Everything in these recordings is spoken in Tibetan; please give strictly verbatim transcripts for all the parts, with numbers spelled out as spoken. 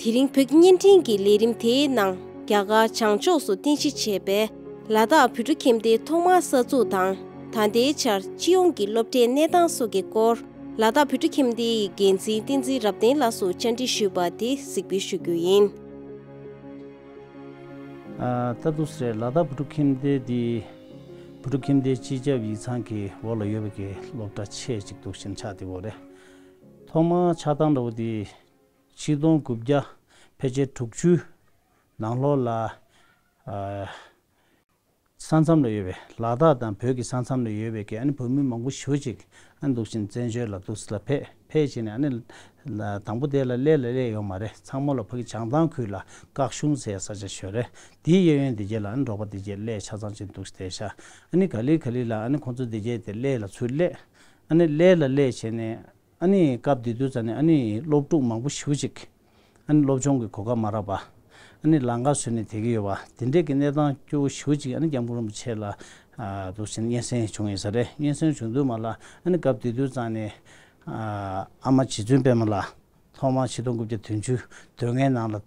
དེ་རིང་བོད་ཀྱི་བརྙན་འཕྲིན་གྱི་ལས་རིམ་དེའི་ནང་རྒྱ་གར་བྱང་ཕྱོགས་སུ་རྟེན་གཞི་བྱས་པའི་ལ་དྭགས་བོད་ཕྲུག་ཁྱིམ་སྡེའི་ཐོག་མར་གསར་འཛུགས་དང་ད་ལྟའི་ཆར་སྤྱི་ཡོངས་ཀྱི་སློབ་གྲྭའི་གནས་སྟངས་སོགས་ཀྱི་སྐོར་ལ་དྭགས་བོད་ཕྲུག་ཁྱིམ་སྡེའི་འགན་འཛིན་བསྟན་འཛིན་རབ་བརྟན་ལགས་སུ་བཅར་འདྲི་ཞུས་པ་དེ་གཟིགས་འབུལ་ཞུ་རྒྱུ་ཡིན། ཨ། ད་འདུག་སེ་རེད། ལ་དྭགས་བོད་ཕྲུག་ཁྱིམ་སྡེ་འདི་བོད་ཕྲུག་ཁྱིམ་སྡེའི་སྤྱི་ཁྱབ་ཡིག་ཚང་གི་འོག་ལ་ཡོད་པའི་གི་སློབ་གྲྭ་ཆེ་གཅིག་འདུག་ཕྱིན་ཆགས་དེ་འོ་རེད། ཐོག་མར་ཆགས་སྟངས་འདྲ་བོ་དེ་ཆིག་སྟོང་དགུ་བརྒྱ་ཕལ་ཆེར་དྲུག་ཅུ་ནང་ལོགས་ལ། ཨ། ས་མཚམས་ལ་ཡོད་པའི་ལ་དྭགས་དང་བོད་ཀྱི་ས་མཚམས་ལ་ཡོད་པའི་གི་ཨ་ནི་བོད་མི་མང་པོ་ཞེ་པོ་ཅིག་ཨ་ནི་འདུག་སེ་བཙན་བྱོལ་ལ་འདུག་སེ་ལ་ཕེབས་ཕེབས་བྱས་ནས། ཨ་ནི་ལ་དང་པོ་དེ་ལ་གླེ་ལ་སླེབས་ཡོད་མ་རེད། ཚང་མ་ལ་ཕ་གི་བྱང་ཐང་ཁུལ་ལ་སྐག་གཞུང་ཟེར་ས་ཆ་ཞིག་ཡོད་རེད། དེའི་གཡས་གཡོན་དེ་གྱད་ལ་ཨ་ནི་འབྲོག་པ་དེ་གྱད་གླེ་ཆ་ཚང་ཅིག་འདུག་སེ་བསྡད་ཤག་ཨ་ནི་ག་ལེ་ག་ལེ་ལ་ཨ་ནི་ཁོང་ཚོ་དེ་གྱད་དེ་གླེ་ལ་ཚུར་སླེབས། ཨ་ནི་གླེ་ལ་སླེབས་བྱས་ནས། ཨ་ནི་སྐབས་དེ་དུས་ཙ་ནས་ཨ་ནི་སློབ་ཕྲུག་མང་པོ་ཞེ་པོ་ཅིག་ཨ་ནི་སློབ་སྦྱོང་གི་གོ་སྐབས་མ་རག་པ། ཨ་ནི་ལམ་ཁ་བཟོས་ནས་བསྡད་ཀྱི་ཡོད་པ། དེ་འདྲས་ཀྱི་གནས་སྟངས་སྐྱོ་བོ་ཞེ་པོ་ཅིག་ཨ་ནི་སྐྱབས་མགོན་རིན་པོ་ཆེ་ལ། ཨ། འདུག་སེ་སྙན་སེང་བྱུང་ཡིན་ས་རེད། སྙན་སེང་བྱུང་དུས་མ་ལ་ཨ་ནི་སྐབས་དེ་དུས་ཙ་ནས། ཨ། ཨ་མ་རྗེ་བཙུན་པད་མ་ལགས་ཐོག་མར་ཆིག་སྟོང་དགུ་བརྒྱ་བདུན་ཅུ་དོན་ལྔའི་ནང་ལ་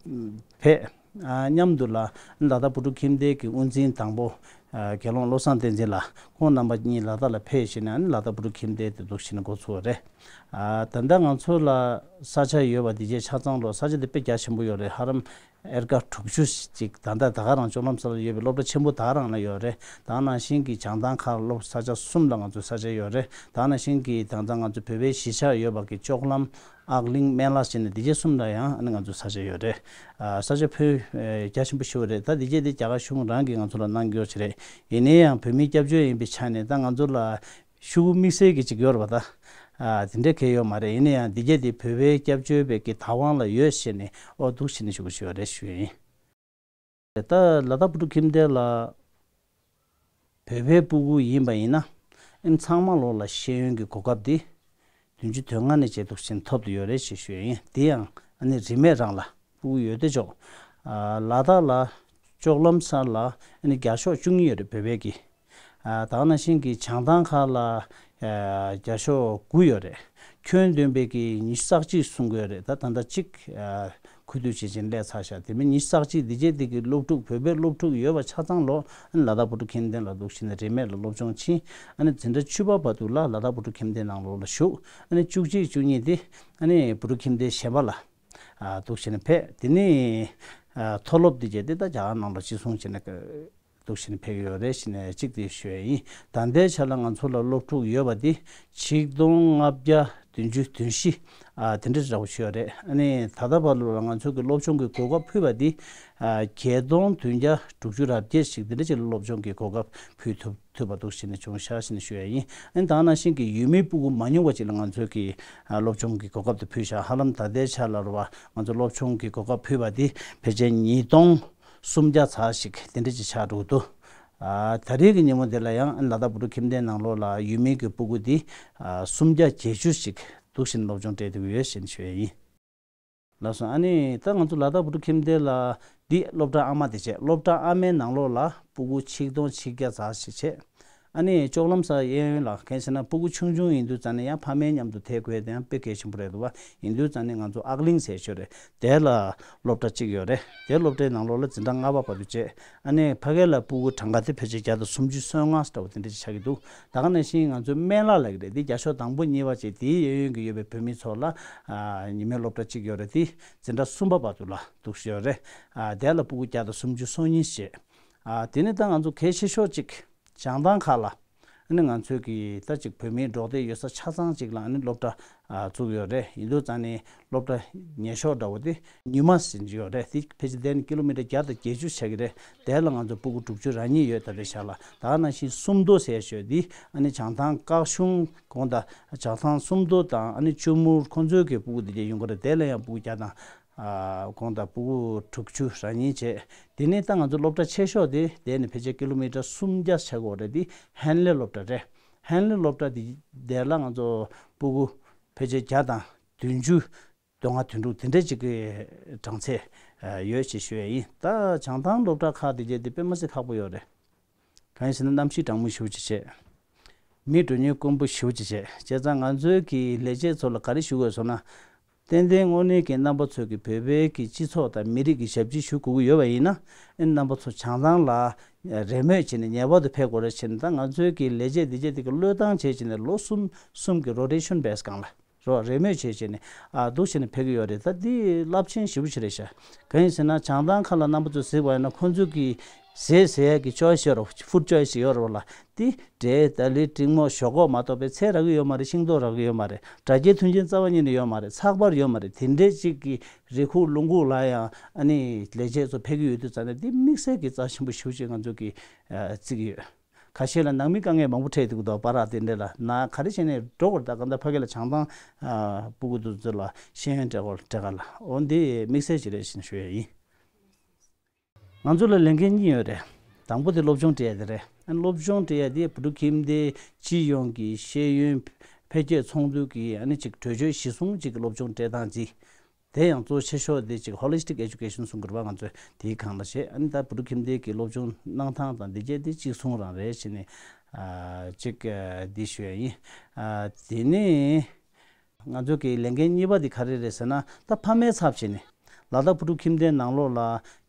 ཕེབས། ཨ། མཉམ་དུ་ལ་ལ་དྭགས་བོད་ཕྲུག་ཁྱིམ་སྡེ་གི་དབུ་འཛིན་དང་པོ། ཨ། དགེ་སློང་བློ་བཟང་བསྟན་འཛིན་ལགས། ཁོང་རྣམ་པ་གཉིས་ལ་དྭགས་ལ་ཕེབས་བྱས་ནས་ཨ་ནི་ལ་དྭགས་བོད་ཕྲུག་ཁྱིམ་སྡེ་དེ་འདུག་སེ་འགོ་ཚུགས་པ་རེད། ཨ། ད་ལྟ་ང་ཚོ་ལ་ས་ཆ་ཡོད་པ་དེ་གྱད་ཆ་ཚང་ལོ། ས་ཆ་དེ་དཔེ་རྒྱ་ཆེན་པོ་ཡོད་རེད། ཧ་ལམ་ཨེ་ཀར་དྲུག་ཅུ་ཅིག་ད་ལྟ་ད་ག་རང་ལྕོག་ལམ་ས་ལ་ཡོད་པའི་སློབ་གྲྭ་ཆེན་པོ་ད་ག་རང་ལ་ཡོད་རེད། ད་ག་ནང་བཞིན་གྱི་བྱང་ཐང་ཁ་ལ་ས་ཆ་གསུམ་ལ་ང་ཚོའི་ས་ཆ་ཡོད་རེད། ད་ག་ནང་བཞིན་གྱི་ད་ལྟ་ང་ཚོ་བོད་པའི་གཞིས་ཆགས་ཡོད་པ་གི་ལྕོག་ལམ། ཨག་གླིང་སྨན་བླ་བྱས་ནས་དེ་གྱད་གསུམ་ལ་ཡང་ཨ་ནི་ང་ཚོ་ས་ཆ་ཡོད་རེད། ཨ། ས་ཆ་ཕོན་རྒྱ་ཆེན་པོ་ཞེ་པོ་རེད། ད་དེ་གྱད་དེ་རྒྱ་གར་གཞུང་རང་གིས་ང་ཚོ་ལ་གནང་རྒྱུ་ཅིག་རེད། ཡིན་ན་ཡང་བོད་མིའི་སྐྱབས་བཅོལ་ཡིན་པའི་ཆ་ནས་ད་ང་ཚོ་ལ་ཤོག་གུ་དམིགས་བསལ་གྱི་ཅིག་ཡོད་རེད་པ། ད། ཨ། དེ་འདྲས་གང་ཡང་ཡོད་མ་རེད། ཡིན་ན་ཡང་དེ་གྱད་དེ་བོད་པའི་སྐྱབས་བཅོལ་བའི་གི་བདག་དབང་ལ་ཡོད་ཟེར་ནས་ཨོ་འདུག་སེ་ཞུ་དགོས་ཞུ་ཡ་རེད་ཞུ་ཡ་ཡིན། ད་ལ་དྭགས་བོད་ཕྲུག་ཁྱིམ་སྡེ་ལ་བོད་པའི་སྤུ་གུ་ཡིན་པ་ཡིན་ན། ཨ་ནི་ཚང་མ་ལོགས་ལ་ཤེས་ཡོན་གྱི་གོ་སྐབས་འདི་བདུན་ཅུ་དོན་ལྔ་ནས་བྱས་འདུག་སེ་ཐོབ་ཏུ་ཡོད་རེད་ཅེས་ཞུ་ཡ་ཡིན། དེ་ཡང་ཨ་ནི་རིན་མེད་རང་ལ་སྤུ་གུ་ཡོད་དེ་ཅོག་ཨ། ལ་དྭགས་ལ་ལྕོག་ལམ་ས་ལ་ཨ་ནི་བརྒྱ་ཤོག་བཅུ་གཉིས་ཡོད་རེད་བོད་པའི་གི། ཨ། ད་ག་ནང་བཞིན་གྱི་བྱང་ཐང་ཁ་ལ། ཨ། བརྒྱ་ཤོག་དགུ་ཡོད་རེད། ཁྱོན་བསྡོམས་པའི་གི་ཉི་ཤུ་རྩ་གཅིག་གསུང་གི་ཡོད་རེད། ད་ད་ལྟ་གཅིག་ཨ། ཁུ་བསྡུ་བྱེད་ཀྱིན་སླེབས་ཚར་ཤག་དེ་མིན་ཉི་ཤུ་རྩ་གཅིག་འདི་གྱད་འདི་གི་སློབ་ཕྲུག་བོད་པའི་སློབ་ཕྲུག་ཡོད་པ་ཆ་ཚང་ལོ་ཨ་ནི་ལ་དྭགས་བོད་ཕྲུག་ཁྱིམ་སྡེ་ལ་འདུག་སེ་རིན་མེད་ལ་སློབ་སྦྱོང་ཕྱིན། ཨ་ནི་འཛིན་གྲྭ་བཅུ་པ་བར་དུ་ལ་ལ་དྭགས་བོད་ཕྲུག་ཁྱིམ་སྡེ་ནང་ལོགས་ལ་ཞུགས། ཨ་ནི་བཅུ་གཅིག་བཅུ་གཉིས་དེ་ཨ་ནི་བོད་ཕྲུག་ཁྱིམ་སྡེ་གཞན་པ་ལ། ཨ། འདུག་སེ་ཕེབས། དེ་ནས། ཨ། མཐོ་སློབ་འདི་གྱད་དེ་ད་རྒྱ་གར་ནང་ལ་གཅིག་མཚུངས་བྱས་ནས་འདུག་སེ་ཕེབས་ཀྱི་ཡོད་རེད་ཟེར་ནས་གཅིག་དེ་ཞུ་ཡ་ཡིན། ད་ལྟའི་ཆ་ལ་ང་ཚོ་ལ་སློབ་ཕྲུག་ཡོད་པ་དེ་ཆིག་སྟོང་ལྔ་བརྒྱ་བདུན་ཅུ་དོན་བཞི། ཨ། དེ་འདྲ་འདྲ་བོ་ཞིག་ཡོད་རེད། ཨ་ནི་ད་ལྟ་བར་དུ་ལ་ང་ཚོ་གི་སློབ་སྦྱོང་གི་གོ་སྐབས་ཕུལ་བ་དེ། ཨ། བརྒྱད་སྟོང་བདུན་བརྒྱ་དྲུག་ཅུ་རེ་བརྒྱད་ཞིག་དེ་འདྲ་ཅིག་ལ་སློབ་སྦྱོང་གི་གོ་སྐབས་ཕུལ་ཐུབ་ཐུབ་པ་འདུག་སེ་བྱུང་ཤག་ཟེར་ནས་ཞུ་ཡ་ཡིན། ཨ་ནི་ད་ག་ནང་བཞིན་གྱི་ཡུལ་མིའི་སྤུ་གུ་མ་ཉུང་བ་ཅིག་ལ་ང་ཚོས་ཀྱི་སློབ་སྦྱོང་གི་གོ་སྐབས་དེ་ཕུལ་ཤག་ཧ་ལམ་ད་ལྟའི་ཆ་ལ་རེད་པ། ང་ཚོ་སློབ་སྦྱོང་གི་གོ་སྐབས་ཕུལ་བ་དེ་ཕལ་ཆེར་ཉིས་སྟོང་སུམ་བརྒྱ་ཙམ་ཞིག་དེ་འདྲ་ཅིག་ཆགས་འགྲོ་གི་འདུག་ཨ། ད་རེས་ཀྱི་ཉིན་མོ་འདི་ལ་ཡང་ལ་དྭགས་བོད་ཕྲུག་ཁྱིམ་སྡེའི་ནང་ལོགས་ལ་ཡུལ་མིའི་གི་སྤུ་གུ་དེ་ཨ། སུམ་བརྒྱ་བརྒྱད་ཅུ་ཞིག་འདུག་སེ་སློབ་སྦྱོང་སྤྲད་བསྡད་ཀྱི་ཡོད་ཟེར་ནས་ཞུ་ཡ་ཡིན། ལགས་སོ། ཨ་ནི་ད་ང་ཚོ་ལ་དྭགས་བོད་ཕྲུག་ཁྱིམ་སྡེ་ལ་འདི་སློབ་གྲྭ་ཨ་མ་དེ་བྱས། སློབ་གྲྭ་ཨ་མའི་ནང་ལོགས་ལ་སྤུ་གུ་ཆིག་སྟོང་ཆིག་བརྒྱ་ཙམ་ཞིག་བྱས། ཨ་ནི་ལྕོག་ལམ་ས་གཡས་གཡོན་ལ་གང་ཡིན་ཟེར་ན་སྤུ་གུ་ཆུང་ཆུང་ཡིན་དུས་ཙང་ནས་ཡང་ཕ་མའི་མཉམ་དུ་ཐད་དགོས་དེ་ཡང་དཔེ་གལ་ཆེན་པོ་རེད་འདུག་པ། ཡིན་དུས་ཙང་ནས་ང་ཚོ་ཨག་གླིང་ཟེར་ཞོར་རེད། དེ་ལ་སློབ་གྲྭ་གཅིག་ཡོད་རེད། དེ་སློབ་གྲྭའི་ནང་ལོགས་ལ་འཛིན་གྲྭ་ལྔ་པ་བར་དུ་བྱས། ཨ་ནི་ཕ་གི་ལ་སྤུ་གུ་གྲངས་ཀ་དེ་ཕལ་ཆེར་བརྒྱ་དང་སུམ་ཅུ་སོ་ལྔ་འདྲ་བོ་དེ་འདྲ་ཅིག་ཆགས་ཀྱི་འདུག་ད་ག་ནང་བཞིན་ང་ཚོའི་སྨན་བླ་ལབ་ཀྱི་རེད། འདི་བརྒྱ་ཤོག་དང་པོ་གཉིས་པ་བྱས། དེའི་གཡས་གཡོན་གྱི་ཡོད་པའི་བོད་མི་ཚོ་ལ་ཨ། ཉི་མའི་སློབ་གྲྭ་གཅིག་ཡོད་རེད། དེ་འཛིན་གྲྭ་གསུམ་པ་བར་དུ་ལ་འདུག་སེ་ཡོད་རེད། ཨ། དེ་ལ་སྤུ་གུ་བརྒྱ་དང་སུམ་ཅུ་སོ་གཉིས་བྱས། ཨ། དེ་ནས་ད་ང་ཚོ་གལ་ཆེ་ཤོས་གཅིག་བྱང་ཐང་ཁ་ལ། ཨ་ནི་ང་ཚོའི་གི་ད་ཅིག་བོད་མིའི་འབྲོག་སྡེ་ཡོད་ས་ཆ་ཚང་གཅིག་ལ་ཨ་ནི་སློབ་གྲྭ་ཨ་བཙུགས་ཡོད་རེད། ཡིན་དུས་ཙང་ནས་སློབ་གྲྭ་ཉེ་ཤོས་འདྲ་བོ་དེ་ཉུལ་མ་ཟེར་གྱི་ཡོད་རེད། དེ་ཕལ་ཆེར་དེ་ནི་ཀི་ལོ་མི་ཊར་བརྒྱ་དང་བརྒྱད་ཅུ་ཆགས་ཀྱི་རེད། དེ་ལ་ང་ཚོ་སྤུ་གུ་དྲུག་ཅུ་རེ་གཉིས་ཡོད། ད་ལྟའི་ཆ་ལ། ད་ག་ནང་བཞིན་སུམ་མདོ་ཟེར་ཞོར་འདི་ཨ་ནི་བྱང་ཐང་སྐག་གཞུང་གོང་ད་བྱང་ཐང་སུམ་མདོ་དང་ཨ་ནི་ལྕུ་མུར་ཁོང་ཚོའི་གི་སྤུ་གུ་དེ་གྱད་ཡོང་གི་རེད། དེ་ལ་ཡང་སྤུ་གུ་བརྒྱ་དང་ཨ་གོང་དང་སྤུ་གུ་དྲུག་ཅུ་རེ་གཉིས་བྱས། དེ་ནས་ད་ང་ཚོ་སློབ་གྲྭ་ཆེ་ཤོས་དེ་དེ་ནི་ཕལ་ཆེར་ཀི་ལོ་མི་ཊར་སུམ་བརྒྱ་ཆགས་ཀྱི་ཡོད་རེད། དེ་ཧན་ལེ་སློབ་གྲྭ་རེད། ཧན་ལེ་སློབ་གྲྭ་དེ་དེ་ལ་ང་ཚོ་སྤུ་གུ་ཕལ་ཆེར་བརྒྱ་དང་བདུན་ཅུ་དོན་ལྔ་དོན་དྲུག་དེ་འདྲ་ཅིག་གི་གྲངས་ཚད་ཡོད་ཅེས་ཞུ་ཡ་ཡིན། ད་བྱང་ཐང་སློབ་གྲྭ་ཁག་དེ་གྱད་དེ་དཔེ་མི་སྲིད་ཁག་པོ་ཡོད་རེད། གང་ཡིན་ཟེར་ན་གནམ་གཤིས་གྲང་མོ་ཞེ་པོ་ཅིག་བྱས། མི་འགྲོ་ཉུལ་དཀོན་པོ་ཞེ་པོ་ཅིག་བྱས། བྱས་ཙང་ང་ཚོའི་གི་ལས་བྱེད་ཚོ་ལ་ག་རེ་ཞུ་དགོས་སོང་ན། ཏན་ཏན་དངོས་གནས་ཀྱི་རྣམ་པ་ཚོ་གི་བོད་པའི་གི་སྤྱི་ཚོགས་དང་མི་རིགས་ཀྱི་ཞབས་ཕྱི་ཞུ་དགོས་ཀྱི་ཡོད་པ་ཡིན་ན། ཨེ་རྣམ་པ་ཚོ་བྱང་ཐང་ལ་རེས་མོས་བྱས་ནས་ངེས་པར་དུ་ཕེབས་དགོས་རེད་བྱས་ནས། ད་ང་ཚོའི་གི་ལས་བྱེད་འདི་བྱེད་འདི་གི་བློས་བཏང་བྱས་བྱས་ནས་ལོ་གསུམ་གསུམ་གི་རོ་ཊེ་ཤོན་བྷེ་སི་སྒང་ལ་རོ་རེས་མོས་བྱས་བྱས་ནས་ཨ་འདུག་བྱས་ནས་ཕེབས་ཀྱི་ཡོད་རེད། ད་འདི་རླབས་ཆེན་ཞེ་པོ་ཅིག་རེད་ཤག་གང་ཡིན་ཟེར་ན་བྱང་ཐང་ཁ་ལ་རྣམ་པ་ཚོས་གཟིགས་པ་ཡིན་ན་ཁོང་ཚོས་གི་ཟས་ཟ་ཡས་ཀྱི་ཅོའི་སི་ཡོད་རེད། ཕུཌ་ཅོའི་སི་ཡོད་རེད་བ་ལ། དེ་འབྲས་ཏ་ལི་འབྲིང་མོ་ཞོག་ཁོག་མ་གཏོགས་པའི་ཚལ་རག་གི་ཡོད་མ་རེད། ཤིང་ཏོག་རག་གི་ཡོད་མ་རེད། དྲ་རྒྱའི་མཐུན་རྐྱེན་རྩ་བ་ཉིད་ནས་ཡོད་མ་རེད། ཚགས་པར་ཡོད་མ་རེད། དེ་འདྲའི་ཅིག་གི་རི་ཁུག་ལུང་ཁུག་ལ་ཡང་ཨ་ནི་ལས་བྱེད་ཚོ་ཕེབས་ཀྱི་ཡོད་དུས་ཙང་ནས་འདི་དམིགས་བསལ་གྱི་རྩ་ཆེན་པོ་ཞེ་པོ་ཅིག་ང་ཚོ་གིས་ཨ་བརྩི་གི་ཡོད། ཁ་ཤས་ལ་ནང་མི་དཀའ་ངལ་མང་པོ་འཕྲད་འདུག་འདུག་པ་ར། དེ་འདྲ་ལ་ན་ག་རེ་བྱས་ནས་འགྲོ་དགོས་རེད། ད་གང་ལྟར་ཕ་གི་ལ་བྱང་ཐང་ཨ་སྤུ་གུ་དེ་ཚོ་ལ་ཤེས་ཡོན་སྤྲད་དགོས་སྤྲད་ག་ལ། འོ་འདི་དམིགས་བསལ་ཅིག་རེད་ཅེས་ཞུ་ཡ་ཡིན། ང་ཚོ་ལ་ལས་འགན་གཉིས་ཡོད་རེད། དང་པོ་དེ་སློབ་སྦྱོང་སྤྲད་ཡ་དེ་རེད། ཨ་ནི་སློབ་སྦྱོང་སྤྲད་ཡ་དེ་བོད་ཕྲུག་ཁྱིམ་སྡེ་སྤྱི་ཡོངས་ཀྱི་ཤེས་ཡོན་འཕེལ་རྒྱས་ཚོགས་འདུ་གི་ཨ་ནི་ཅིག་གྲོས་ཆོད་གཞི་བཟུང་ཅིག་གི་སློབ་སྦྱོང་སྤྲད་སྟངས་ཅིག་དེ་ཡང་གཙོ་ཆེ་ཤོས་དེ་ཅིག་ཧོ་ལི་སི་ཊིག་ཨེ་ཇུ་ཀེ་ཤན་གསུང་གི་རེད་པ། ང་ཚོས་དེའི་སྒང་ལ་བྱས། ཨ་ནི་ད་བོད་ཕྲུག་ཁྱིམ་སྡེ་གི་སློབ་སྦྱོང་གནང་སྟངས་དང་འདི་བྱས་དེ་གཅིག་མཚུངས་རང་རེད་བྱས་ནས་ཨ་ཅིག་ཨ་འདི་ཞུ་ཡ་ཡིན། ཨ་དེ་ནས། ང་ཚོ་གི་ལས་འགན་གཉིས་པ་དེ་ག་རེ་རེད་ཟེར་ན། ད་ཕ་མའི་ཚབ་བྱས་ནས་ལ་དྭགས་བོད་ཕྲུག་ཁྱིམ་སྡེའི་ནང་ལོགས་ལ་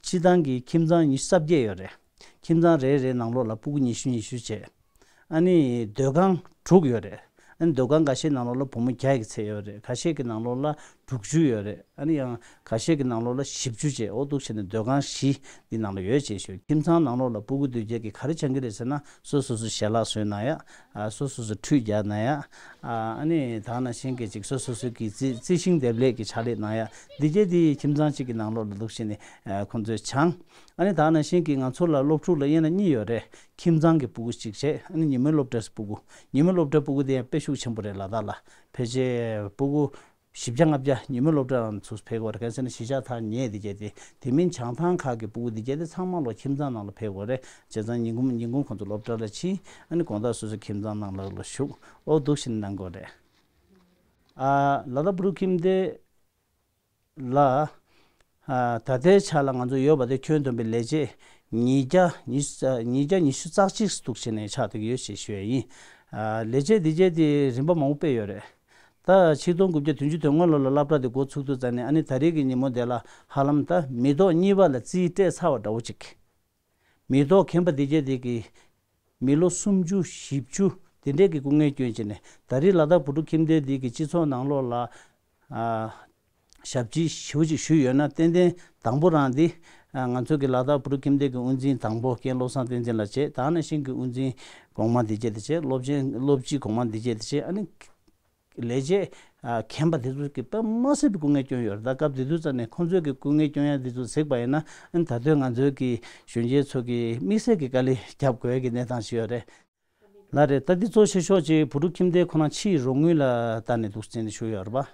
སྤྱི་བཏང་གི་ཁྱིམ་ཚང་ཉི་ཤུ་རྩ་བརྒྱད་ཡོད་རེད། ཁྱིམ་ཚང་རེ་རེའི་ནང་ལོགས་ལ་སྤུ་གུ་ཉི་ཤུ་ཉི་ཤུ་བྱས། ཨ་ནི་སྡོད་ཁང་དྲུག་ཡོད་རེད། ཨ་ནི་སྡོད་ཁང་འགའ་ཤས་ནང་ལོགས་ལ་བུ་མོ་བརྒྱ་ཡི་ཚད་ཡོད་རེད། ཁ་ཤས་ཀྱི་ནང་ལོགས་ལ་དྲུག་ཅུ་ཡོད་རེད། ཨ་ནི་ཡང་ཁ་ཤས་ཀྱི་ནང་ལོགས་ལ་བཞི་བཅུ་བྱས། འོ་འདུག་བྱས་ནས་སྡོད་ཁང་བཞི་འདི་ནང་ལ་ཡོད་ཅེས་ཞུ། ཁྱིམ་ཚང་ནང་ལོགས་ལ་སྤུ་གུ་སྡོད་རྒྱུ་གི་ག་རེ་སྦྱང་གི་རེད་ཟེར་ན། སོ་སོ་སོ་ཞལ་ལག་བཟོས་གནང་ཡ། ཨ་སོ་སོ་སོ་ཁྲུས་རྒྱག་གནང་ཡ། ཨ་ཨ་ནི་ད་ནང་བཞིན་གྱི་ཅིག་སོ་སོ་སོ་གི་རྩི་རྩི་ཤིང་འདེབས་ལས་ཀྱི་ཕྱག་ལས་གནང་ཡ། འདི་གྱད་འདི་ཁྱིམ་ཚང་གཅིག་གི་ནང་ལོགས་ལ་འདུག་བྱས་ནས་ཨ་ཁོང་ཚོས་སྦྱང་། ཨ་ནི་ད་ནང་བཞིན་གྱི་ང་ཚོ་ལ་སློབ་ཕྲུག་ལ་དབྱེ་ན་གཉིས་ཡོད་རེད། ཁྱིམ་ཚང་གི་སྤུ་གུ་གཅིག་བྱས། ཨ་ནི་ཉིན་མོའི་སློབ་གྲྭའི་སྤུ་གུ། ཉིན་མོའི་སློབ་གྲྭའི་སྤུ་གུ་དེ་ཡང་དཔེ་ཤུགས་ཆེན་པོ་རེད། ལ་དྭགས་ལ་ཕལ་ཆེར་སྤུ་གུ་བཞི་བརྒྱ་ལྔ་བརྒྱ་ཉིན་མོའི་སློབ་གྲྭ་ཚུར་ཕེབས་ཀྱི་ཡོད་རེད། གང་ཟེར་ན་གཞིས་ཆགས་ཐག་ཉེ་དེ་གྱད་དེ། དེ་མིན་བྱང་ཐང་ཁག་གི་སྤུ་གུ་དེ་གྱད་དེ་ཚང་མ་ལོ་ཁྱིམ་ཚང་ནང་ལ་ཕེབས་ཀྱི་ཡོད་རེད། བྱས་ཙང་ཉིན་གུང་ཉིན་གུང་ཁོང་ཚོ་སློབ་གྲྭ་ལ་ཕྱིན། ཨ་ནི་དགོང་དག་སོ་སོའི་ཁྱིམ་ཚང་ནང་ལ་ལ་བཞུགས། འོ་འདུག་བྱས་ནས་གནང་གི་ཡོད་རེད། ཨ་ལ་དྭགས་བོད་ཕྲུག་ཁྱིམ་སྡེ་ལ་ཨ་ད་ལྟའི་ཆ་ལ་ང་ཚོ་ཡོད་པ་དེ་ཁྱོན་བསྡོམས་པའི་ལས་བྱེད་ཉིས་བརྒྱ་ཉི་ཉིས་བརྒྱ་ཉི་ཤུ་རྩ་གཅིག་འདུག་བྱས་ནས་ཆགས་བསྡད་ཀྱི་ཡོད་ཅེས་ཞུ་ཡ་ཡིན། ཨ་ལས་བྱེད་འདི་གྱད་དེ་རིམ་པ་མང་པོ་སྤེལ་ཡོད་རེད། ད་ཆིག་སྟོང་དགུ་བརྒྱ་བདུན་ཅུ་དོན་ལྔ་ལོ་ལ་སློབ་གྲྭ་དེ་འགོ་ཚུགས་དུས་ཙམ་ནས། ཨ་ནི་ད་རེས་ཀྱི་ཉིན་མོ་དེ་ལ་ཧ་ལམ་ད་མི་ཐོག་གཉིས་པ་ལ་རྩིས་སྤྲད་ཚར་བ་འདྲ་བོ་ཅིག་མི་ཐོག་རྒན་པ་དེ་གྱད་དེ་གི་མི་ལོ་སུམ་ཅུ་བཞི་བཅུ་དེ་འདྲས་ཀྱི་སྐུ་ངལ་བསྐྱོན་བྱས་ནས། ད་རེས་ལ་དྭགས་བོད་ཕྲུག་ཁྱིམ་སྡེ་དེ་གི་སྤྱི་ཚོགས་ནང་ལོགས་ལ་ཨ་ཞབས་ཕྱི་ཞེ་པོ་ཅིག་ཞུས་ཡོད་ན། ཏན་ཏན་དང་པོ་རང་དེ་ཨ་ང་ཚོ་གི་ལ་དྭགས་བོད་ཕྲུག་ཁྱིམ་སྡེ་གི་དབུ་འཛིན་དང་པོ་རྒན་བློ་བཟང་བསྟན་འཛིན་ལགས་བྱས། ད་ནང་བཞིན་གྱི་དབུ་འཛིན་གོང་མ་དེ་གྱད་དེ་བྱས། སློབ་ཆེན་སློབ་སྤྱི་གོང་མ་དེ་གྱད་དེ་བྱས། ཨ་ནི་ལས་བྱེད་ཨ་རྒན་པ་དེ་ཚོ་གིས་དཔེ་མ་སྲིད་པའི་སྐུ་ངལ་བསྐྱོན་ཡོད་རེད། ད་སྐབས་དེ་དུས་ཙམ་ནས་ཁོང་ཚོས་ཀྱི་སྐུ་ངལ་བསྐྱོན་ཡ་དེ་ཚོ་གཟིགས་པ་ཡིན་ན། ཨ་ནི་ད་དུང་ང་ཚོའི་གི་གཞོན་སྐྱེས་ཚོ་གིས་དམིགས་བསལ་གྱི་དཀའ་ལས་རྒྱབ་དགོས་ཡ་གི་གནས་སྟངས་ཤིག་ཡོད་རེད། ལགས་རེད། ད་འདི་གཙོ་ཆེ་ཤོས་ཅིག་བོད་ཕྲུག་ཁྱིམ་སྡེ་ཁོ་རང་ཕྱིའི་རོགས་དངུལ་ལ་བལྟས་ནས་འདུག་བྱས་ནས་ཞུ་ཡོད་རེད་པ།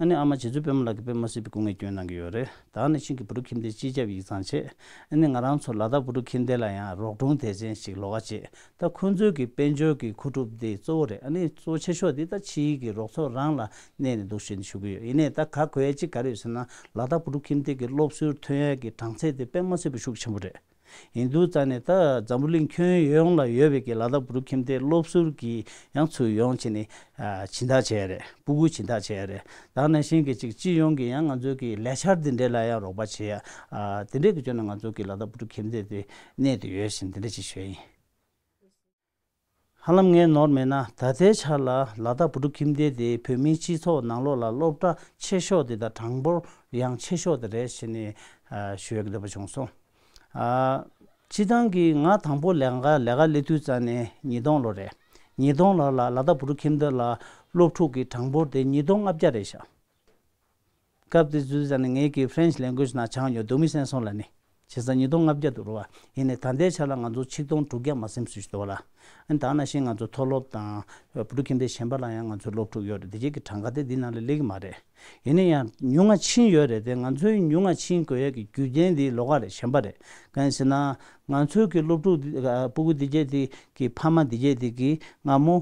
ཨ་ནི་ཨ་མ་རྗེ་བཙུན་པད་མ་ལགས་ཀྱིས་དཔེ་མ་སྲིད་པའི་སྐུ་ངལ་བསྐྱོན་གནང་གི་ཡོད་རེད། ད་ནང་བཞིན་གྱི་བོད་ཕྲུག་ཁྱིམ་སྡེ་སྤྱི་ཁྱབ་ཡིག་ཚང་བྱས། ཨ་ནི་ང་རང་ཚོ་ལ་དྭགས་བོད་ཕྲུག་ཁྱིམ་སྡེ་ལ་ཡང་རོགས་དྲུང་སྡེ་ཚན་ཞིག་ལོགས་ཀ་བྱས། ད་ཁོང་ཚོའི་གི་དཔལ་འབྱོར་གྱི་མཁོ་སྒྲུབ་དེ་གཙོ་བོ་རེད། ཨ་ནི་གཙོ་ཆེ་ཤོས་དེ་ད་ཕྱིའི་གི་རོགས་ཚོགས་རང་ལ་གནས་ནས་འདུག་བྱས་ནས་ཞུ་གི་ཡོད། ཡིན་ནའི་ད་ག་གོ་ཡ་གཅིག་ག་རེ་ཡོད་ཟེར་ན། ལ་དྭགས་བོད་ཕྲུག་ཁྱིམ་སྡེ་གི་སློབ་ཟུར་ཐོན་ཡ་གི་གྲངས་ཚད་དེ་དཔེ་མ་སྲིད་པའི་ཤུགས་ཆེན་པོ་རེད། ཡིན་དུས་ཙང་ནས་ད་འཛམ་བུ་གླིང་ཁྱོན་ཡོངས་ལ་ཡོད་པའི་གི་ལ་དྭགས་བོད་ཕྲུག་ཁྱིམ་སྡེའི་སློབ་ཟུར་གྱི་ཡང་ཚུར་ཡོང་བྱས་ནས་ཨ་སྦྱིན་བདག་བྱས་རེད། སྤུ་གུ་སྦྱིན་བདག་བྱས་རེད། ད་ནང་བཞིན་གྱི་ཅིག་སྤྱི་ཡོངས་ཀྱི་ཡང་ང་ཚོའི་གི་ལས་འཆར་འདི་འདྲའི་ལ་ཡང་རོགས་པ་བྱེད་ཡ། ཨ་དེ་འདྲའི་གི་བྱས་ན་ང་ཚོའི་གི་ལ་དྭགས་བོད་ཕྲུག་ཁྱིམ་སྡེ་དེ་གནས་དུ་ཡོད་བཞིན་དེ་འདྲ་ཅིག་ཞུ་ཡ་ཡིན། ཧ་ལམ་ངས་ནོར་མེད་ན་ད་ལྟའི་ཆ་ལ་ལ་དྭགས་བོད་ཕྲུག་ཁྱིམ་སྡེ་དེ་བོད་མིའི་སྤྱི་ཚོགས་ནང་ལོགས་ལ་སློབ་གྲྭ་ཆེ་ཤོས་དེ་དང་གྲངས་འབོར་ཡང་ཆེ་ཤོས་དེ་རེད་ཟེར་ནས་ཨ་ཞུ་ཡག་འདོད་པ་བྱུང་སོང་། ཨ་སྤྱིར་བཏང་གི་ང་དང་པོ་ལས་ཀ་ལས་ཀ་སླེབས་དུས་ཙམ་ནས་ཉིས་སྟོང་ལོ་རེད། ཉིས་སྟོང་ལོ་ལ་ལ་དྭགས་བོད་ཕྲུག་ཁྱིམ་སྡེ་ལ་སློབ་ཕྲུག་གི་གྲངས་འབོར་དེ་ཉིས་སྟོང་ལྔ་བརྒྱ་རེད་ཤག་སྐབས་དེ་དུས་ཙམ་ནས་ངེད་ཀྱིས་French language ནང་སྦྱངས་ཡོད། འདུག་མི་སེང་སོང་ལ་ནི། བྱས་ཙང་ཉིས་སྟོང་ལྔ་བརྒྱ་འདུག་རེད་བ། ཡིན་ནའི་ད་ལྟའི་ཆ་ལ་ང་ཚོ་ཆིག་སྟོང་དྲུག་བརྒྱ་མ་ཟིན་ཙམ་ཞིག་འདུག་བ་ལ། ཨ་ནི་ད་ནང་བཞིན་ང་ཚོ་མཐོ་སློབ་དང་བོད་ཕྲུག་ཁྱིམ་སྡེ་གཞན་པ་ལ་ཡང་ང་ཚོའི་སློབ་ཕྲུག་ཡོད་རེད། དེ་གྱད་ཀྱི་གྲངས་ཀ་དེ་འདི་ནང་ལ་སླེབས་ཀྱི་མ་རེད། ཡིན་ན་ཡང་ཉུང་ང་ཕྱིན་ཡོད་རེད་དེ། ང་ཚོའི་ཉུང་ང་ཕྱིན་དགོས་ཡ་གི་རྒྱུ་རྐྱེན་དེ་ལོགས་ཀ་རེད། གཞན་པ་རེད། གང་ཡིན་ཟེར་ན། ང་ཚོའི་གི་སློབ་ཕྲུག་འདི་ཨ་སྤུ་གུ་འདི་གྱད་དེ་གི་ཕ་མ་འདི་གྱད་དེ་གི་སྔ་མོ་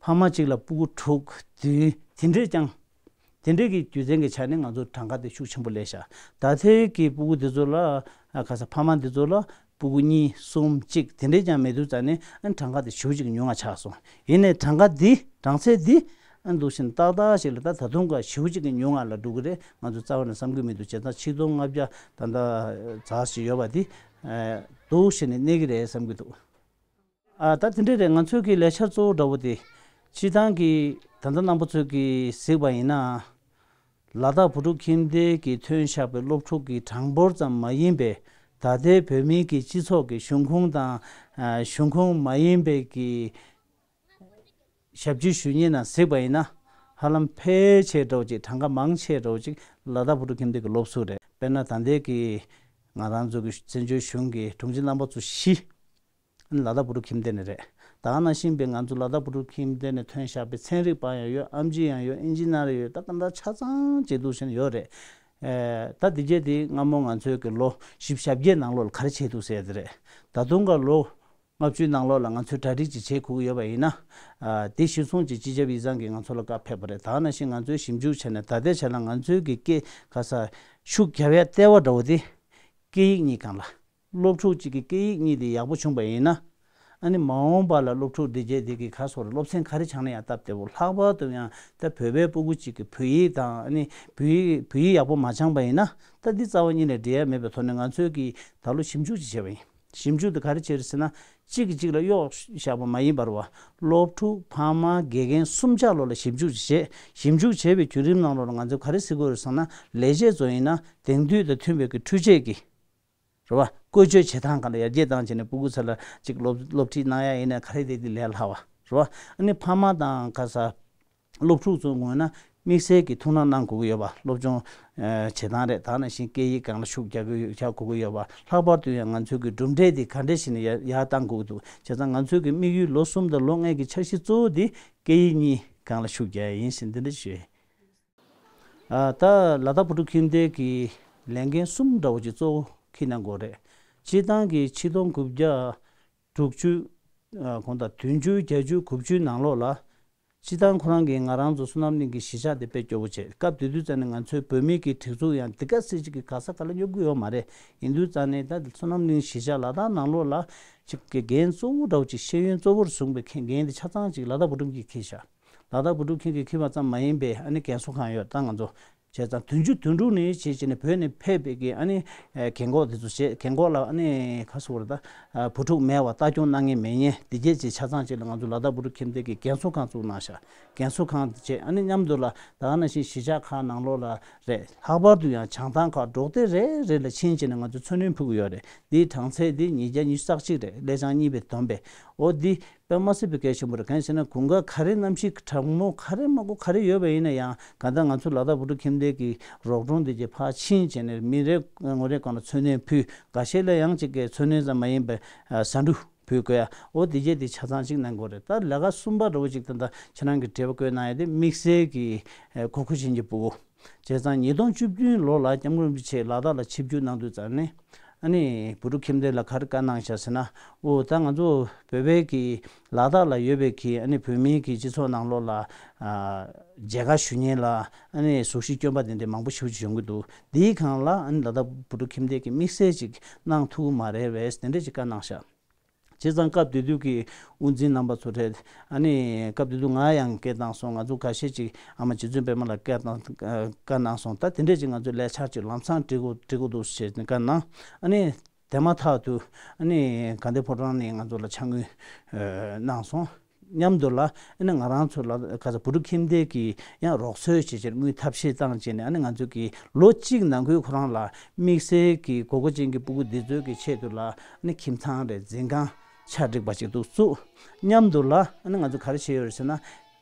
ཕ་མ་གཅིག་ལ་སྤུ་གུ་དྲུག་བདུན་དེ་འདྲས་བསྐྱངས། དེ་འདྲས་ཀྱི་རྒྱུ་མཚན་གྱི་ཆ་ནས་ང་ཚོ་གྲངས་ཀ་དེ་ཤུགས་ཆེན་པོ་སླེབས་ཤག་ད་ལྟའི་གི་སྤུ་གུ་འདི་ཚོ་ལ་ཨ་ག་ས་ཕ་མ་འདི་ཚོ་ལ་སྤུ་གུ་གཉིས་གསུམ་གཅིག་དེ་འདྲས་ཀྱང་མེད་དུས་ཙང་ནས་ཨ་གྲངས་ཀ་དེ་ཞེ་པོ་ཅིག་ཉུང་ང་ཆགས་སོང་། ཡིན་ནའི་གྲངས་ཀ་འདི་གྲངས་ཚད་འདི་ ཨ་འདུག་བཞིན་ཏག་ཏག་ཞིག་ལ་ད་ད་དུང་ག་ཞེ་པོ་ཅིག་གི་ཉུང་ང་ལ་འགྲོ་གི་རེད། ང་ཚོ་རྩ་བ་ནས་བསམ་གྱི་མི་འདུག་བྱས་ཙང་ཆིག་སྟོང་ལྔ་བརྒྱ་ད་ལྟ་ཙམ་ཞིག་ཡོད་པ་དེ་འདུག་བཞིན་ནས་གནས་ཀྱི་རེད་བསམ་གྱི་འདུག་ཨ་ད་དེ་འདྲས་རེད། ང་ཚོའི་གི་ལས་འཆར་གཙོ་བོ་འདྲ་བོ་དེ་སྤྱིར་བཏང་གི་ད་ལྟ་རྣམ་པ་ཚོས་གི་གཟིགས་པ་ཡིན་ན། ལ་དྭགས་བོད་ཕྲུག་ཁྱིམ་སྡེ་གིས་ཐོན་བཞག་པའི་སློབ་ཕྲུག་གི་གྲངས་འབོར་ཙམ་མ་ཡིན་པའི་ད་ལྟའི་བོད་མིའི་གི་སྤྱི་ཚོགས་ཀྱི་གཞུང་ཁུངས་དང་གཞུང་ཁུངས་མ་ཡིན་པའི་གི་ཞབས་ཕྱི་ཞུ་མཁན་ནང་གཟིགས་པ་ཡིན་ན། ཧ་ལམ་ཕལ་ཆེར་འདྲ་བོ་ཅིག་གྲངས་ཀ་མང་ཆེ་འདྲ་བོ་ཅིག་ལ་དྭགས་བོད་ཕྲུག་ཁྱིམ་སྡེ་གི་སློབ་ཟུར་རེད། དཔེར་ན་ད་ལྟའི་གི་ང་རང་ཚོ་གི་བཙན་བྱོལ་གཞུང་གི་དྲུང་ཆེ་རྣམ་པ་ཚོ་བཞི། ཨ་ནི་ལ་དྭགས་བོད་ཕྲུག་ཁྱིམ་སྡེ་ནས་རེད། ད་ག་ནང་བཞིན་པའི་ང་ཚོ་ལ་དྭགས་བོད་ཕྲུག་ཁྱིམ་སྡེ་ནས་ཐོན་བཞག་པའི་ཚན་རིག་པ་ཡང་ཡོད། ཨེམ་ཆི་ཡང་ཡོད། ཨིན་ཇི་ནི་ཡར་ཡོད། ད་ག་འདྲ་ཆ་ཚང་ཅིག་འདུག་བཞིན་ཡོད་རེད། ཨེ། ད་འདི་རྗེས་འདི་སྔ་མོ་ང་ཚོའི་གི་ལོ་བཞི་བཅུ་ཞེ་བརྒྱད་ནང་ལོགས་ལ་ག་རེ་བྱས་འདུག་ཟེར་ཡ་དེ་རེད། ད་དུང་ག་ལོ་ལྔ་བཅུའི་ནང་ལོགས་ལ་ང་ཚོས་གྲ་སྒྲིག་ཅིག་བྱེད་དགོས་ཀྱི་ཡོད་པ་ཡིན་ན། ཨ། དེ་གཞིར་བཟུང་ཅིག་སྤྱི་ཁྱབ་ཡིག་ཚང་གིས་ང་ཚོ་ལ་བཀའ་ཕེབས་པ་རེད། ད་ག་ནང་བཞིན་ང་ཚོས་ཞིབ་འཇུག་བྱས་ནས་ད་ལྟའི་ཆ་ལ་ང་ཚོའི་གི་སྐད་ག་ས་ཤུགས་རྒྱབ་ཡ་ལྟེ་བ་འདྲ་བོ་དེ་སྐད་ཡིག་གཉིས་སྒང་ལ། སློབ་ཕྲུག་གཅིག་གི་སྐད་ཡིག་གཉིས་དེ་ཡག་པོ་བྱུང་པ་ཡིན་ན། ཨ་ནི་མ་འོངས་པ་ལ་སློབ་ཕྲུག་འདི་རྗེས་འདི་གི་ཁ་སོར་སློབ་ཚན་ག་རེ་སྦྱང་ན་ཡང་སྟབས་བདེ་བོ། ལྷག་པར་དུ་ཡང་ད་བོད་པའི་སྤུ་གུ་གཅིག་གི་བོད་ཡིག་དང་ཨ་ནི་བོད་ཡིག་བོད་ཡིག་ཡག་པོ་མ་སྦྱངས་པ་ཡིན་ན། ད་འདི་རྩ་བ་ཉིད་ནས་འགྲིག་ཡ་མེད་པའི་ཐོག་ནས་ང་ཚོས་ཀྱིས་ད་ལོ་ཞིབ་འཇུག་ཅིག་བྱས་པ་ཡིན། ཞིབ་འཇུག་དེ་ག་རེ་བྱས་རེད་ཟེར་ན། གཅིག་གིས་གཅིག་ལ་གཡོག་བཞག་པ་མ་ཡིན་པར་བ། སློབ་ཕྲུག་ཕ་མ་དགེ་རྒན་གསུམ་ཆ་ལོ་ལ་ཞིབ་འཇུག་ཅིག་བྱས། ཞིབ་འཇུག་བྱས་པའི་བརྒྱུད་རིམ་ནང་ལོགས་ལ་ང་ཚོས་ག་རེ་གཟིགས་དགོས་རེད་ཟེར་ན། ལས་བྱེད་ཚོ་ཡིན་ན་དེང་དུས་དང་མཐུན་པའི་གི་འཕྲུལ་ཆས་ཀྱི། རེད་བ། བཀོལ་སྤྱོད་བྱེད་སྟངས་སྒང་ལ་ཡར་རྒྱས་བཏང་བྱས་ནས་སྤུ་གུ་ཚོ་ལ་ཅིག་སློབ་སློབ་ཁྲིད་གནང་ཡ་ཡིན་ན་ག་རེ་དེ་དེ་ལས་སླ་བ། རེད་བ། ཨ་ནི་ཕ་མ་དང་ག་ས་སློབ་ཕྲུག་ཚོའི་ངོས་ན་དམིགས་བསལ་གྱི་ཐུགས་སྣང་གནང་དགོས་ཀྱི་ཡོད་པ། སློབ་སྦྱོང་ཨ་བྱེད་སྟངས་རེད། ད་ག་ནང་བཞིན་སྐད་ཡིག་སྒང་ལ་ཤུགས་རྒྱག་གི་ཡོད། རྒྱག་དགོས་ཀྱི་ཡོད་པ། ལྷག་པར་དུ་ཡང་ང་ཚོའི་གི་གྲུབ་འབྲས་དེ་ག་འདྲས་ཞིག་ནས་ཡར་ཡར་བཏང་དགོས་ཀྱི་འདུག་བྱས་ཙང་ང་ཚོའི་གི་དམིགས་ཡུལ་ལོ་གསུམ་དང་ལོ་ལྔའི་གི་འཆར་གཞི་གཙོ་བོ་དེ་སྐད་ཡིག་གཉིས་སྒང་ལ་ཤུགས་རྒྱག་ཡ་ཡིན་ཟེར་འདི་འདྲ་ཞུ་ཡ་ཡིན། ཨ། ད་ལ་དྭགས་བོད་ཕྲུག་ཁྱིམ་སྡེ་གི་ལས་འགན་གསུམ་འདྲ་བོ་ཅིག་གཙོ་བོ་འཁྱེར་གནང་དགོས་རེད། སྤྱིར་བཏང་གི་ཆིག་སྟོང་དགུ་བརྒྱ་དྲུག་ཅུ། ཨ། གང་ལྟར་བདུན་ཅུ། བརྒྱད་ཅུ། དགུ་བཅུའི་ནང་ལོགས་ལ། སྤྱིར་བཏང་ཁོ་རང་གིས་ང་རང་ཚོ་བསོད་ནམས་གླིང་གི་གཞིས་ཆགས་དེ་དཔེ་སྐྱོ་བོ་བྱས། སྐབས་དེ་དུས་ཙམ་ནས་ང་ཚོའི་བོད་མི་གི་སྒྲིག་འཛུགས་ཡང་འདི་ག་སྲིད་ཅིག་གི་ག་ས་ག་ལ་སྙོབ་ཀྱི་ཡོད་མ་རེད། ཡིན་དུས་ཙམ་ནས་ད་བསོད་ནམས་གླིང་གཞིས་ཆགས་ལ་དྭགས་ནང་ལོགས་ལ་ཅིག་གི་འགན་གཙོ་བོར་བཟུང་བའི་ཁེ་འགན་དེ་ཆ་ཚང་ཅིག་ལ་དྭགས་བོད་ཕྲུག་གིས་འཁྱེར་བཞག་ལ་དྭགས་བོད་ཕྲུག་ཁྱིམ་གྱིས་འཁྱེར་བ་ཙམ་མ་ཡིན་པའི་ཨ་ནི་རྒན་གསོ་ཁང་ཡོད་ད་ང་ཚོ། བྱས་ཙང་བདུན་ཅུ་དོན་དྲུག་ནས་བྱས་བྱས་ནས་བོད་ནས་ཕེབས་པའི་གི་ཨ་ནི་ཨ་རྒན་གོག་དེ་ཚོ་བྱས། རྒན་གོག་ལ་ཨ་ནི་ག་ཟེར་དགོས་རེད། ད་ཨ་བུ་ཕྲུག་མེད་པ་ལྟ་སྐྱོང་གནང་མཁན་མེད་མཁན་དེ་གྱད་ཅིག་ཆ་ཚང་ཅིག་ལ་ང་ཚོ་ལ་དྭགས་བོད་ཕྲུག་ཁྱིམ་སྡེ་གི་རྒན་གསོ་ཁང་བཙུགས་གནང་ཤག་རྒན་གསོ་ཁང་དེ་བྱས་ཨ་ནི་མཉམ་དུ་ལ་ད་ག་ནང་བཞིན་གཞིས་ཆགས་ཁག་ནང་ལོགས་ལ་རེད། ལྷག་པར་དུ་ཡང་བྱང་ཐང་ཁག་འབྲོག་སྡེ་རེ་རེ་ལ་ཕྱིན་བྱས་ནས་ང་ཚོས་འཚོ་སྣོན་ཕུལ་གྱི་ཡོད་རེད། འདིའི་གྲངས་ཚད་འདི་ཉིས་བརྒྱ་ཉི་ཤུ་རྩ་གཅིག་རེད། ཀླད་ཆང་གཉིས་པའི་བསྡོམས་པས། འོ་འདི། དཔེ་མ་སྲིད་པའི་གལ་ཆེན་པོ་རེད། གང་ཡིན་ཟེར་ན་དགུན་ཁ་ག་རེ་གནམ་གཤིས་གྲང་མོ་ག་རེ་མང་པོ་ག་རེ་ཡོད་པ་ཡིན་ན་ཡང་གང་ལྟར་ང་ཚོ་ལ་དྭགས་བོད་ཕྲུག་ཁྱིམ་སྡེ་གི་རོགས་གྲོང་དེ་གྱད་ཕར་ཕྱིན་བྱས་ནས་མི་རེ་ངོ་རེ་སྒང་ལ་འཚོ་སྣོན་ཕུལ། འགའ་ཤས་ལ་ཡང་ཅིག་གི་འཚོ་སྣོན་ཙམ་མ་ཡིན་པའི་ཟ་འབྲུ་ཕུལ་དགོས་ཡ། འོ་དེ་གྱད་དེ་ཆ་ཚང་ཅིག་གནང་དགོས་རེད། ད་ལས་ཀ་གསུམ་པ་འདྲ་བོ་ཅིག་ད་ལྟ་ཁྱེད་རང་གིས་འབྲེལ་བ་བཀོད་གནང་ཡ་དེ་དམིགས་བསལ་གྱི་གོ་སྐབས་ཅན་གྱི་སྤུ་གུ། བྱས་ཙང་ཉིས་སྟོང་བཅུ་བདུན་ལོ་ལ་སྐྱབས་མགོན་རིན་པོ་ཆེ་ལ་དྭགས་ལ་ཆིབས་བསྒྱུར་གནང་དུས་ཙམ་ནས་ཨ་ནི་བོད་ཕྲུག་ཁྱིམ་སྡེ་ལ་ག་རེ་བཀའ་གནང་བཞག་ཟེར་ན། འོ་ད་ང་ཚོ་བོད་པའི་གི་ལ་དྭགས་ལ་ཡོད་པའི་གི་ཨ་ནི་བོད་མིའི་གི་སྤྱི་ཚོགས་ནང་ལོགས་ལ་ཨ་མཇལ་ཁ་ཞུ་མཁན་ལ་ཨ་ནི་གཟུགས་གཞི་སྐྱོན་པ་དེ་འདྲ་མང་པོ་ཞེ་པོ་ཅིག་ཡོང་གི་འདུག་འདིའི་སྒང་ལ་ཨ་ནི་ལ་དྭགས་བོད་ཕྲུག་ཁྱིམ་སྡེ་གིས་དམིགས་བསལ་ཅིག་གནང་ཐུབ་ཀྱི་མ་རེད་པས་དེ་འདྲ་ཅིག་བཀའ་གནང་བཞག་བྱས་ཙང་སྐབས་དེ་དུས་ཀྱི་དབུ་འཛིན་རྣམ་པ་ཚོ་རེད། ཨ་ནི་སྐབས་དེ་དུས་ང་ཡང་སྐད་བཏང་སོང་། ང་ཚོ་ཁ་ཤས་ཅིག་ཨ་མ་རྗེ་བཙུན་པད་མ་ལགས་སྐད་བཏང་བཀའ་གནང་སོང་། ད་དེ་འདྲས་ཅིག་ང་ཚོས་ལས་འཆར་ཅིག་ལམ་སང་སྒྲིག་དགོས་སྒྲིག་དགོས་འདུག་ཞེས་ནས་བཀའ་གནང་། ཨ་ནི་དེ་མ་ཐག་ཏུ་ཨ་ནི་དགའ་ལྡན་ཕོ་བྲང་ནས་ང་ཚོ་ལ་ཕྱག་དངུལ་གནང་སོང་། མཉམ་དུ་ལ་ཨ་ནི་ང་རང་ཚོ་ལ་ག་ས་བོད་ཕྲུག་ཁྱིམ་སྡེ་གིས་ཡང་རོགས་ཚོད་བྱེད་ཆེད་དངུལ་ཐབས་ཤེས་བཏང་བྱས་ནས་ཨ་ནི་ང་ཚོ་གིས་ལོ་གཅིག་ནང་ཁུལ་ཁོ་རང་ལ་དམིགས་བསལ་གྱི་དགོས་མཁོ་ཅན་གྱི་སྤུ་གུ་འདི་ཚོའི་གི་ཆེད་དུ་ལ་ཨ་ནི་ཁྱིམ་ཚང་རེད། འཛིན་ཁང་ཆ་འགྲིག་པ་ཅིག་ཏུ་བཙུགས། མཉམ་དུ་ལ་ཨ་ནི་ང་ཚོ་ག་རེ་བྱས་ཡོད་རེད་ཟེར་ན།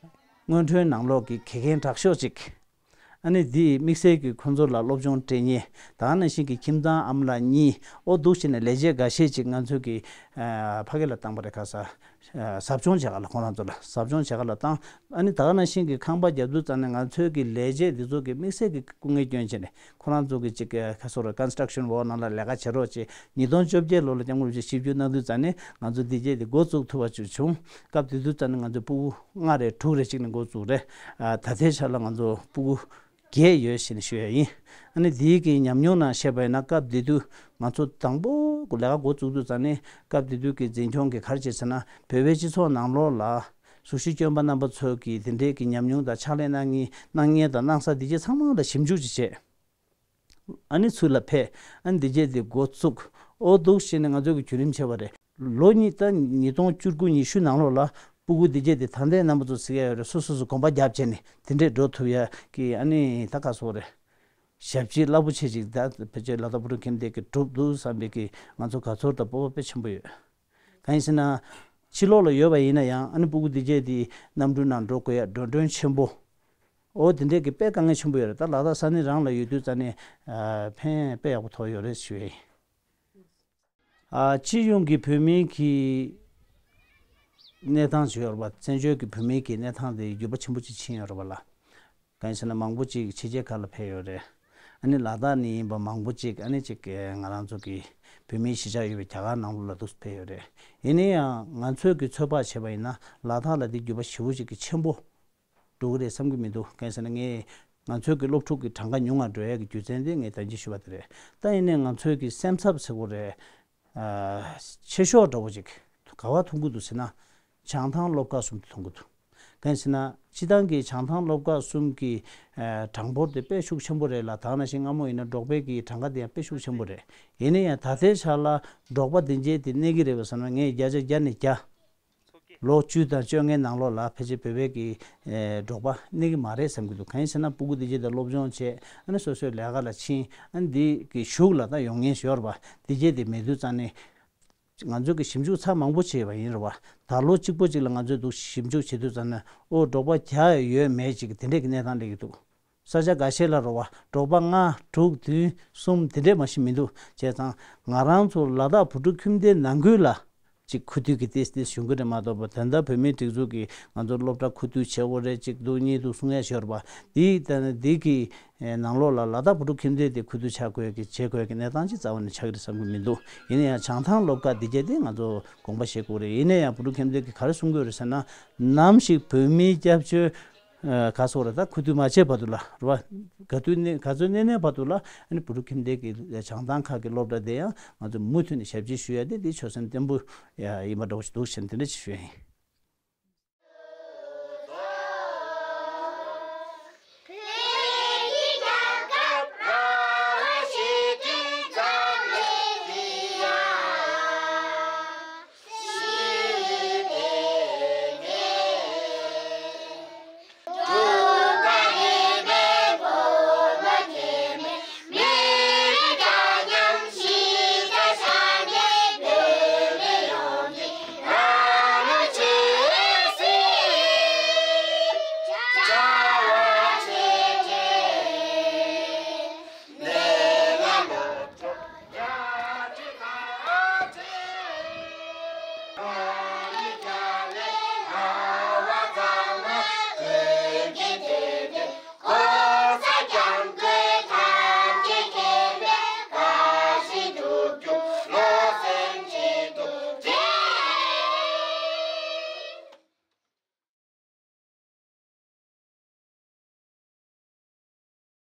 སྔོན་འགྲོའི་ནང་ལོགས་ཀྱི་དགེ་རྒན་དྲག་ཤོས་ཅིག་ཨ་ནི་འདིས་དམིགས་བསལ་གྱིས་ཁོང་ཚོ་ལ་སློབ་སྦྱོང་སྤྲད་མཁན། ད་ག་ནང་བཞིན་གྱི་ཁྱིམ་ཚང་ཨ་མ་ལགས་གཉིས། འོ་འདུག་བྱས་ནས་ལས་བྱེད་འགའ་ཤས་ཅིག་ང་ཚོ་གི་ཨ་ཕ་གི་ལ་བཏང་པ་རེད། ག་ས་ཨ་ཟབ་སྦྱོང་བྱེད་ག་ལ་ཁོང་རང་ཚོ་ལ་ཟབ་སྦྱོང་བྱེད་ག་ལ་བཏང་། ཨ་ནི་ད་ག་ནང་བཞིན་གྱི་ཁང་པ་རྒྱབ་དུས་ཙམ་ནས་ང་ཚོའི་གི་ལས་བྱེད་འདི་ཚོ་གི་དམིགས་བསལ་གྱི་སྐུ་ངལ་བསྐྱོན་བྱས་ནས་ཁོ་རང་ཚོ་གི་ཅིག་ག་ས་རུ་ཀོན་སི་ཊྲག་ཤན་ཝོག་ནང་ལ་ལས་ཀ་བྱེད་རོགས་བྱེད། ཉིས་སྟོང་བཅོ་བརྒྱད་ལོ་ལ་སྐྱབས་མགོན་རིན་པོ་ཆེ་ཆིབས་བསྒྱུར་གནང་དུས་ཙམ་ནས་ང་ཚོ་འདི་རྗེས་དེ་འགོ་བཙུགས་ཐུབ་པ་ཅིག་བྱུང་། སྐབས་དེ་དུས་ཙམ་ནས་ང་ཚོ་སྤུ་གུ་ལྔ་རེད་དྲུག་རེད་ཅིག་ནས་འགོ་བཙུགས་རེད། ཨ་ད་ལྟའི་ཆ་ལ་ང་ཚོ་སྤུ་གུ་བརྒྱད་ཡོད་ཞེས་ནས་ཞུ་ཡ་ཡིན། ཨ་ནི་དེའི་གི་ཉམས་མྱོང་ནང་བཤད་པ་ཡིན་ན་སྐབས་དེ་དུས་ང་ཚོ་དང་པོ་ལས་ཀ་འགོ་བཙུགས་དུས་ཙམ་ནས་སྐབས་དེ་དུས་ཀྱི་འཛིན་སྐྱོང་གི་ག་རེ་བྱས་ཟེར་ན་བོད་པའི་སྤྱི་ཚོགས་ནང་ལོགས་ལ་ གཟུགས་གཞི་སྐྱོན་པ་རྣམ་པ་ཚོ་གིས་དེ་འདྲའི་གི་ཉམས་མྱོང་དང་ཕྱག་ལས་གནང་མཁན་གནང་མཁན་དང་གནང་ས་དེ་ཚོ་ཚང་མ་ལ་ཞིབ་འཇུག་ཅིག་བྱས། ཨ་ནི་ཚུར་ལ་ཕེབས། ཨ་ནི་འདི་རྗེས་དེ་འགོ་བཙུགས། ཨོ་འདུག་བྱས་ནས་ང་ཚོ་གི་བརྒྱུད་རིམ་བྱས་པ་རེད། ལོ་གཉིས་ད་ཉིས་སྟོང་བཅུ་དགུ་ཉི་ཤུ་ནང་ལོགས་ལ་སྤུ་གུ་འདི་རྗེས་དེ་ད་ལྟའི་རྣམ་པ་ཚོ་གཟིགས་ཡ་ཡོད་རེད། སོ་སོ་སོ་གོམ་པ་རྒྱབ་བྱས་ནས་དེ་འདྲས་འགྲོ་ཐུབ་ཡ་གི་ཨ་ནི་ད་ག་སོ་རེད། ཞབས་ཕྱི་རླབས་པོ་ཆེ་ཅིག་ད་ཕལ་ཆེར་ལ་དྭགས་བོད་ཕྲུག་ཁྱིམ་སྡེ་གི་གྲུབ་འདུག་བསམ་པའི་གི་ང་ཚོ་དགའ་ཚོར་དང་སྤོབས་པ་དཔེ་ཆེན་པོ་ཡོད། གང་ཡིན་ཟེར་ན། ཕྱི་ལོགས་ལ་ཡོད་པ་ཡིན་ན་ཡང་ཨ་ནི་སྤུ་གུ་འདི་རྗེས་དེ་གནམ་གྲུ་ནང་འགྲོ་དགོས་ཡ་འགྲོ་གྲོན་ཆེན་པོ། འོ་དེ་འདྲས་ཀྱི་དཔེ་དཀའ་ངལ་ཆེན་པོ་ཡོད་རེད། ད་ལ་དྭགས་ས་གནས་རང་ལ་ཡོད་དུས་ཙ་ནས་ཨ་ཕན་དཔེ་ཡག་པོ་ཐོགས་ཡོད་རེད་ཞུ་ཡ་ཡིན། ཨ་སྤྱི་ཡོངས་ཀྱི་བོད་མིའི་གི་གནས་སྟངས་ཅིག་ཡོད་རེད་པ། བཙན་བྱོལ་གྱི་བོད་མིའི་གི་གནས་སྟངས་དེ་འགྱུར་བ་ཆེན་པོ་ཅིག་ཕྱིན་ཡོད་རེད་པ་ལ། གང་ཡིན་ཟེར་ན་མང་པོ་ཅིག་ཕྱི་རྒྱལ་ཁག་ལ་ཕེབས་ཡོད་རེད། ཨ་ནི་ལ་དྭགས་ནས་ཡིན་པ་མང་པོ་ཅིག་ཨ་ནི་ཅིག་ང་རང་ཚོ་གི་བོད་མིའི་གཞིས་ཆགས་ཡོད་པའི་རྒྱ་གར་ནང་ལོགས་ལ་འདུག་ཕེབས་ཡོད་རེད། ཡིན་ན་ཡང་ང་ཚོས་ཀྱི་ཚོད་དཔག་བྱས་པ་ཡིན་ན་ལ་དྭགས་ལ་འདི་འགྱུར་བ་ཞེ་པོ་ཅིག་གི་ཆེན་པོ་འགྲོ་གི་རེད་བསམ་གྱི་མི་འདུག་གང་ཡིན་ཟེར་ན་ངས་ང་ཚོའི་གི་སློབ་ཕྲུག་གི་གྲངས་ཀ་ཉུང་ང་འགྲོ་ཡ་གི་རྒྱུ་མཚན་དེ་ངས་ད་གིན་ཞུས་པ་དེ་རེད། ད་ཡིན་ནའི་ང་ཚོའི་གི་སེམས་འཚབ་ཟེར་དགོས་རེད། ཨ་ཆེ་ཤོས་འདྲ་བོ་ཅིག་ག་བ་མཐོང་གི་འདུག་ཟེར་ན། བྱང་ཐང་སློབ་གྲྭ་གསུམ་དུ་མཐོང་གི་འདུག་གང་ཡིན་ཟེར་ན་སྤྱི་བཏང་གི་བྱང་ཐང་སློབ་གྲྭ་གསུམ་གྱི་ཨ་གྲངས་འབོར་དེ་དཔེ་ཤུགས་ཆེན་པོ་རེད་ལ། ད་ནང་བཞིན་སྔ་མོ་ཡིན་ན་འབྲོག་པའི་གི་གྲངས་ཀ་དེ་ཡང་དཔེ་ཤུགས་ཆེན་པོ་རེད། ཡིན་ན་ཡང་ད་ལྟའི་ཆ་ལ་འབྲོག་པ་དེ་འདྲའི་དེ་གནས་ཀྱི་རེད་པས་ཟེར་ན་ངས་བརྒྱ་ཆ་བརྒྱ་ནས་བརྒྱ། ལོ་བཅུ་དང་བཅོ་ལྔའི་ནང་ལོགས་ལ་ཕལ་ཆེར་བོད་པའི་གི་ཨེ་འབྲོག་པ་གནས་ཀྱི་མ་རེད་བསམ་གྱི་འདུག་གང་ཡིན་ཟེར་ན་སྤུ་གུ་འདི་རྗེས་དང་སློབ་སྦྱོང་བྱས། ཨ་ནི་སོ་སོའི་ལས་ཀ་ལ་ཕྱིན། ཨ་ནི་འདི་གི་གཞུག་ལ་ད་ཡོང་མཁན་ཞོར་བ་འདི་རྗེས་དེ་མེད་དུས་ཙང་ནས། ང་ཚོས་ཀྱི་ཞིབ་འཇུག་ཚར་མང་པོ་བྱས་པ་ཡིན་རེད་བ། ད་ལོ་གཅིག་པོ་གཅིག་ལ་ང་ཚོས་འདུག་ཞིབ་འཇུག་བྱེད་དུས་ཙམ་ན་ཨོ་འབྲོག་པ་བརྒྱ་ཡོད་མེད་ཅིག་དེ་འདྲས་ཀྱི་གནས་སྟངས་སླེབས་ཀྱི་འདུག་ས་ཆ་འགའ་ཤས་ལ་རེད་བ་འབྲོག་པ་ལྔ་དྲུག་བདུན་གསུམ་དེ་འདྲས་མ་ཞིག་མི་འདུག་བྱས་ཙང་ང་རང་ཚོ་ལ་དྭགས་བོད་ཕྲུག་ཁྱིམ་སྡེའི་ནང་ཁུལ་ལ་ཅིག་ཁུ་དུས་ཀྱི་ཏེས་ཏེས་ཞུ་གི་རེད་མ་གཏོགས་པ། ད་ལྟ་བོད་མིའི་སྒྲིག་འཛུགས་ཀྱིས་ང་ཚོ་སློབ་གྲྭ་ཁུ་དུས་བྱེད་དགོས་རེད་གཅིག་འདུག་གཉིས་འདུག་གསུང་ཡ་ཞོར་བ་འདི་ལྟ་ན་འདི་གི་ནང་ལོགས་ལ་ལ་དྭགས་བོད་ཕྲུག་ཁྱིམ་སྡེ་དེ་ཁུ་བསྡུ་བྱ་དགོས་ཀྱི་བྱེད་དགོས་ཀྱི་གནས་སྟངས་ཅིག་རྩ་བ་ནས་ཆགས་ཀྱི་རེད་བསམ་གྱི་མི་འདུག་ཡིན་ན་ཡང་བྱང་ཐང་སློབ་གྲྭ་འདི་གྱད་དེ་ང་ཚོ་དགོངས་པ་བཞེས་དགོས་རེད། ཡིན་ན་ཡང་བོད་ཕྲུག་ཁྱིམ་སྡེ་གིས་ག་རེ་གསུང་གི་ཡོད་རེད་ཟེར་ན། ནམ་ཞིག་བོད་མིའི་སྐྱབས་བཅོལ་ག་སོགས་རེད་ད་ཁུ་བསྡུ་མ་བྱས་བར་དུ་ལ་རེད་བ། ག་དུས་གནས་ག་ཚོད་གནས་གནས་བར་དུ་ལ་ཨ་ནི་བོད་ཕྲུག་ཁྱིམ་སྡེ་གི་བྱང་ཐང་ཁག་གི་སློབ་གྲྭ་དེ་ཡང་ང་ཚོ་མུ་མཐུད་ནས་ཞབས་ཕྱི་ཞུ་ཡ་དེ་དེ་ཆོད་སེམས་བརྟན་པོ་ཡིན་པ་འདྲ་བོ་ཞིག་འདུག་ཟེར་ནས་དེ་འདྲ་ཞིག་ཞུ་ཡ་ཡིན།